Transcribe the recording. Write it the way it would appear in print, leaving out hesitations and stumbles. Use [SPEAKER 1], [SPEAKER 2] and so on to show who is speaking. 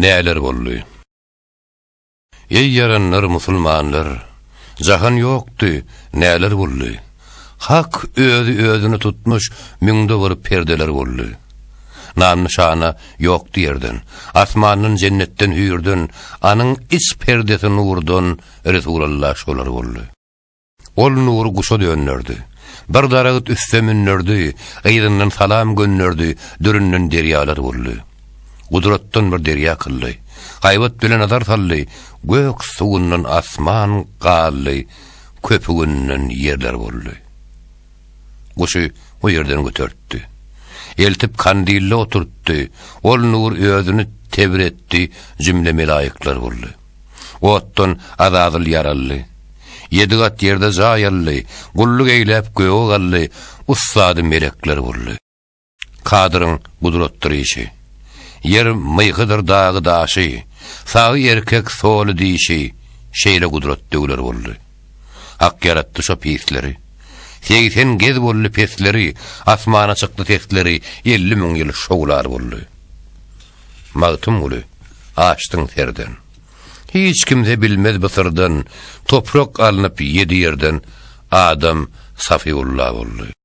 [SPEAKER 1] Näler boldy? Eý ýaranlar, musulmanlar, Jahan ýokdy, näler boldy? Hak özi özüni tutmuş, Müňde bir perdeler boldy. Nam-nyşana ýokdy ýerden, Asmandan, jennetden, hüýrden, Anyň iç perdesi nurdan, Resulalla şolar boldy. Ol nury guşa dönderdi. Bir daragt üste münderdi, yzyndan salam gönderdi, düründen derýalar boldy. Gudratdan bir derýa kyldy. Haýbat bilen nazar saldy, gök suwundan asman galdy, köpüginden ýerler boldy. Guşy o ýerden götertdi. Eltip kandilde oturtdy. Ol nur özüni tebretdi, jümle melaýyklar boldy. Otdan Azazyl ýaraldy. Ýedi gat ýerde jaý aldy, Gulluk eýläp göge galdy, Ussady melekler boldy. Kadyryň gudratdyr işi. Ýer myhydyr dagy daşy, Sagy erkek soly dişi, Şeýle gudrat döwler boldy. Hak ýaratdy şo pisleri. 80 gez boldy pesleri, Asmana çykdy sesleri, 50 müň ýyl şowlar boldy. Magtymguly, açdyň serden. Hiç kimse bilmez bu syrdan, Toprak alnyp ýedi ýerden, Adam Safyulla boldy.